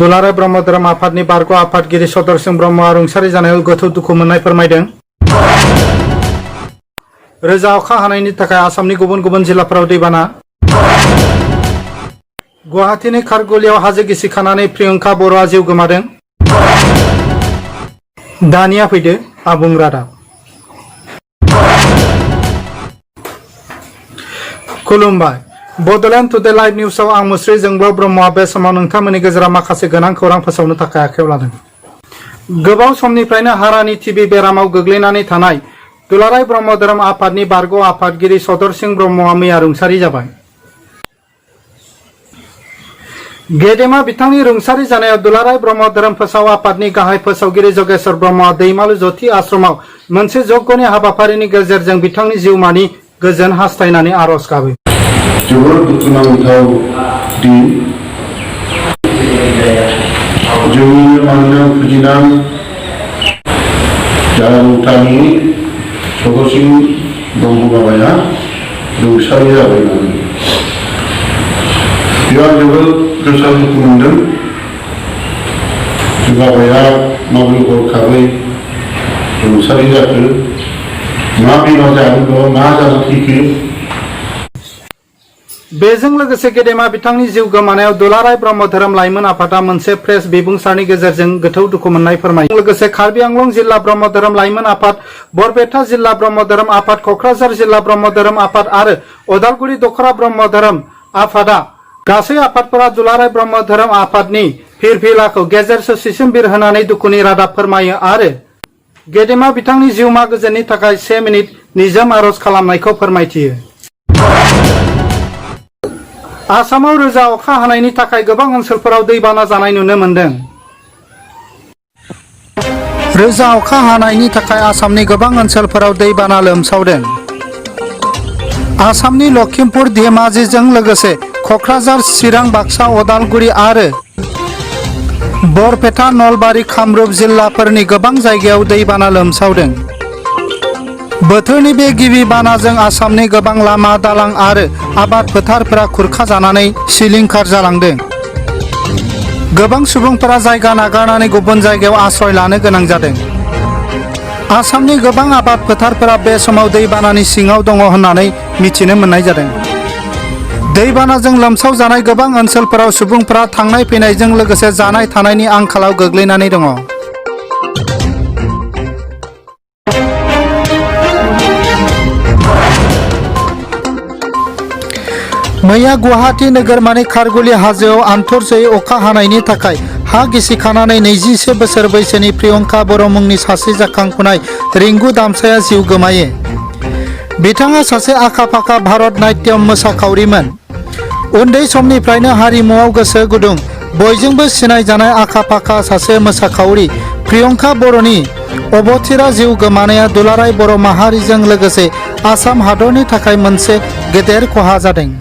दुलाराय ब्रह्म धोरोम आफादनि बारग' आफादगिरि सदरसिं ब्रह्मआ रुंसारि जानायाव गोथौ दुखु मोननाय फोरमायदों। रोजा अखा हानायनि थाखाय आसामनि गुबुन गुबुन जिल्लाफोराव दैबाना। गुवाहाटीनि खारगुलियाव हाजो गिसिखानानै प्रियंका बर'आ जिउ गोमादों। दानिया फैदो आबुं रादाब। खुलुमबाय। बड'लेण्ड टुडे लाइभ निउसआव आं मुस्रि जोंब्लाव ब्रह्मआ बे समाव नोंथांमोननि गेजेराव माखासे गोनां खौरां फोसावनो थाखाय आखायाव लादों। गोबाव समनिफ्रायनो हारानि टिबि बेरामाव गोग्लैनानै थानाय दुलाराय ब्रह्म धोरोम आफादनि बारग' आफादगिरि सदरसिं ब्रह्मआ मैया रुंसारि जाबाय। गेदेमा बिथांनि रुंसारि जानायाव दुलाराय ब्रह्म धोरोम फोसाव आफादनि गाहाय फोसावगिरि जगेश्वर ब्रह्मआ दैमालु ज्योति आश्रमाव मोनसे जग्यनि हाबाफारिनि गेजेरजों बिथांनि जिउमानि गोजोन हास्थायनानै आरज गाबो। जोबोर दुखुनांथाव दिन जोंनि मानगोनां फुजिनां जारामुथानि सदरसिं ब्रह्म बाबाया रुंसारि जाबाय। बेयाव जोबोर गोसा दुखु मोनदों। बाबाया माबोरै हरखाबै रुंसारि जाखो, मा बेमार जादों दं, मा जाना थैखो। बेजों लोगोसे गेदेमा बिथांनि जिउ गोमानायाव दुलाराय ब्रह्म धोरोम लाइमोन आफादा मोनसे प्रेस बिबुंसारनि गेजेरजों गोथौ दुखु मोननाय फोरमायो। लोगोसे कार्बि आंलं जिल्ला ब्रह्म धोरोम लाइमोन आफाद, बरपेटा जिल्ला ब्रह्म धोरोम आफाद, कक्राझार जिल्ला ब्रह्म धोरोम आफाद आरो उदालगुरि दखरा ब्रह्म धोरोम आफादा गासै आफादफोरा दुलाराय ब्रह्म धोरोम आफादनि फिरफिलाखौ गेजेर ससेसिम बिरहोनानै दुखुनि रादाब फोरमायो आरो गेदेमा बिथांनि जिउमा गोजोननि थाखाय 1 मिनिट निजोम आरज खालामनायखौ फोरमायथियो। आसामाव रोजा अखा हानायनि थाखाय गोबां ओनसोलफोराव दैबाना जानाय नुनो मोनदों। रोजा अखा हानायनि थाखाय आसामनि गोबां ओनसोलफोराव दैबाना लोमसावदों। आसामनि लखिमपुर, धेमाजिजों लोगोसे कक्राझार, चिरां, बाक्सा, उदालगुरि आरो बरपेटा, नलबारि, कामरुप जिल्लाफोरनि गोबां जायगायाव दैबाना लोमसावदों। बोथोरनि बे गिबि बानाजों आसामनि गोबां लामा, दालां आरो आबाद फोथारफोरा खुरखा जानानै सिलिंखार जालांदों। गोबां सुबुंफोरा जायगा नागारनानै गुबुन जायगायाव आश्रय लानो गोनां जादों। आसामनि गोबां आबाद फोथारफोरा बे समाव दैबानानि सिङाव दङ होननानै मिथिनो मोननाय जादों। दैबानाजों लोमसाव जानाय गोबां ओनसोलफोराव सुबुंफोरा थांनाय फैनायजों लोगोसे जानाय थानायनि आंखालाव गोग्लैनानै दङ। मैया गुवाहाटी नोगोरमानि खारगुलि हाजोआव आन्थरजयै अखा हानायनि थाखाय हा गिसिखानानै 21 बोसोर बैसोनि प्रियंका बर' मुंनि सासे जाखांफुनाय रिंगु दामसाया जिउ गोमायो। बिथाङा सासे आखा-फाखा भारत नाट्यम मोसाखावरिमोन। उन्दै समनिफ्रायनो हारिमुआव गोसो गुदुं, बयजोंबो सिनायजानाय आखा-फाखा सासे मोसाखावरि प्रियंका बर'नि अबथिरा जिउ गोमानाया दुलाराय बर' माहारिजों लोगोसे आसाम हादरनि थाखाय मोनसे गेदेर खहा जादों।